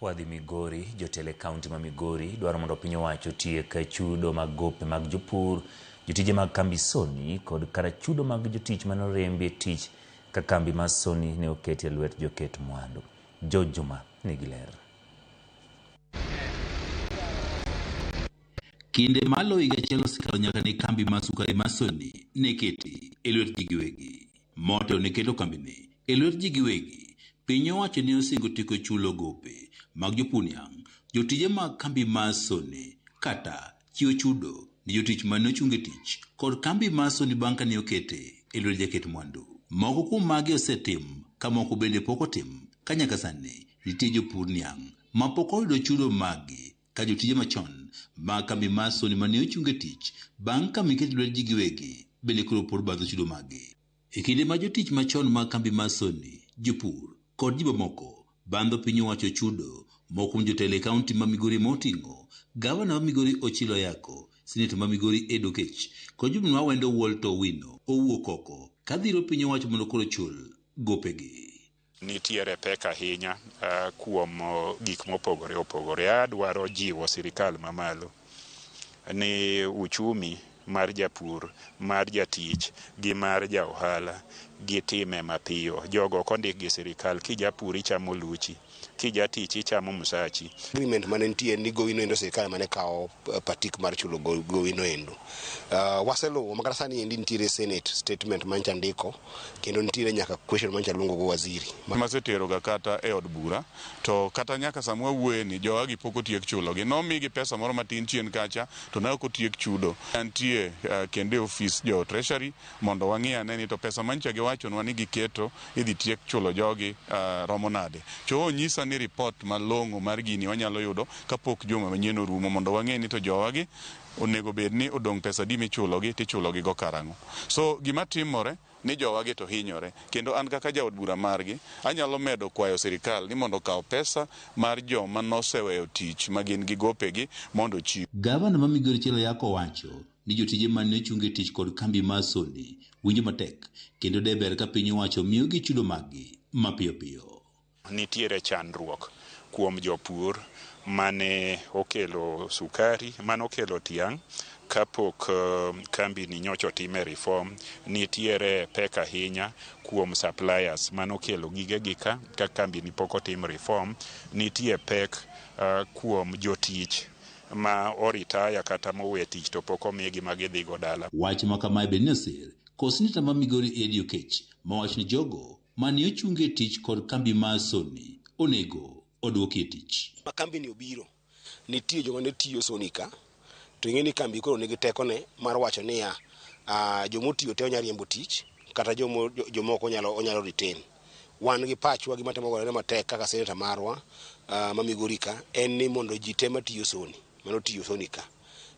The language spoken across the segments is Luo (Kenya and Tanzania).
Wadhi Migori, jotelo e kaunti ma Migori dwaro mondo piny owacho otiek chudo mag gope mag jopur, jotije mag kambi Sony kod kara chudo mag jotich mane oriembi e tich ka kambi mar Sony ne oketi e lwet joket mwandu. George Juma nigi ler. Kinde malo higa achiel osekalo nyaka ne kambi mar sukari mar Sony ne keti e lwet ji giwegi. Motelo ne keto kambini e lwet ji giwegi, piny owacho ne osingo tieko chulo gope mag jopur niang', jotije mag kambi mar Sony kata chiwo chudo ne jotich mane ochung e tich kod kambi mar Sony bang' kane okete e lwet jaket mwandu. Moko kuom magi osetim ka moko bende pok otim ka nyaka sani nitie jopur niang' ma pok oyudo chudo maggi ka jotije machon mag kambi mar Sony mane ochung e tich bang' ka miket lwet ji giwegi bende koro pod badho chudo maggi. E kinde ma jotich machon mag kambi mar Sony, jopur kod ji mamoko bandho piny owacho chudo, moko kuom jotelo e kaunti ma Migori moting'o gavana ma Migori Ochilo Ayako, seneta ma Migori Ed Okech kod jobura ma Awendo Walter Owino owuok oko ka dhiro piny owacho mondo koro ochul gopegi. Nitiere pek ahinya kuom gik mopogore opogore. Adwaro jiwo sirikal mamalo ni uchumi mar japur, mar jatich gi mar ja ohala gitime mapiyo. Jogo ok ondik gi sirikal. Kijapur ichamo luchi, kijatich ichamo msachi. Agreement mane nitie ni gowi no endo sirikal mane kawo patik mar chulo gowi no endo. Waseluwo makata sani endi nitiere Senate statement mancha ndiko kendo nitiere nyaka question mancha luongo go waziri. Masetero ga kata e od bura to kata nyaka sama wawuoye ni jowagi pok otiek chulogi. Nomigi pesa moro matin chien kacha to ne ok otiek chudo. Antie kendo e ofis jo treasury mondo wang'i ane ni to pesa manyicha giwachonwa ni giketo idhi tiek chulo jogi romo nade. To onyisa ni report malong'o mar gini wanyalo yudo kapok juma manyien orumo mondo wang'e ni to jowagi onego bed ni odong' pesa adi michulogi tichulogi go karang'o. So gima timore ni jowagi to hinyore kendo an kaka jaod bura margi anyalo medo kwayo sirikal ni mondo okaw pesa mar joma noseweyo tich ma gin gi gopegi mondo ochiw. Gavana ma Migori Chelo Ayako owacho ni jotije mane ochung e tich kod kambi mar Sony winjo matek kendo de ber ka piny owacho miyogi chudo maggi mapiyo piyo. Nitiere chandruok kuom jopur mane okelo sukari, mane okelo tiang' kapok kambi ni nyocha otime reform. Nitiere pek ahinya kuom suppliers mane okelo gigegi ka ka kambi ni pok otim reform. Nitie pek kuom jotich ma oritaya kata mowe tich to pok omigi ma gidhi go dala. Wach ma kamae bende ne osir kod seneta ma Migori Eddie Oketch mawacho ni jogo mane ochung e tich kod kambi mar Sony onego oduoki e tich. Ma kambi ni obiro, nitie joma ne tiyo Sony ka, to ing'e ni kambi koro nigi tekone mar wacho niya, joma otiyo te onya riembo tich kata jomoko onyalo retain. Wan gi pachwa gima temo gore matek kaka seneta marwa ma Migori ka en ni mondo ji te matiyo Sony, mano tiyo Sony ka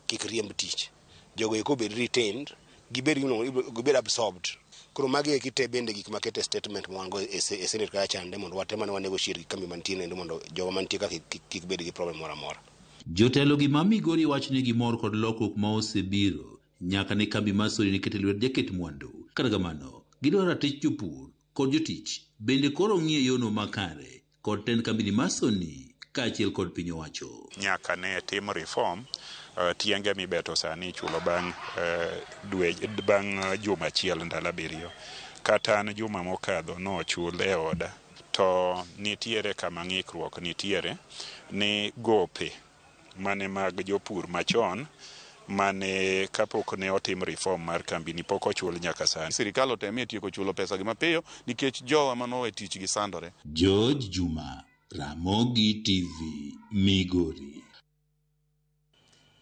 kik riemb tich. Jogo eko obed retained, gibed gibed absorbed. Koro magi eki te bende gik makete statement ma wan go e Senate kacha chande mondo watem ane wa negotiate gi kambi mantie no mondo jowa mantie ka kik bed gi problem moro amora. Jotelo gi ma Migori wacho ni gimor kod lokruok ma osebiro nyaka ne kambi mar Sony ne ket e lwet jaket mwandu. Kata kamano, gidwaro ratich jopur kod jotich bende koro ong'i e yono makare kod tend kambini mar Sony kaachiel kod piny owacho. Nyaka ne tim reform, tienge mibeto sani ichulo bang' dwe bang' juma achiel ndalo abiriyo. Kata an juma mokadho nochul e oda to nitiere kama ng'ikruok nitiere ni gope mane mag jopur machon mane kapok ne otim reform mar kambi ni pok ochul nyaka sani. Sirikal otemie tieko chulo pesa gi mapiyo nikech jowa manowe tich gi sandore. George Juma, Ramogi TV, Migori.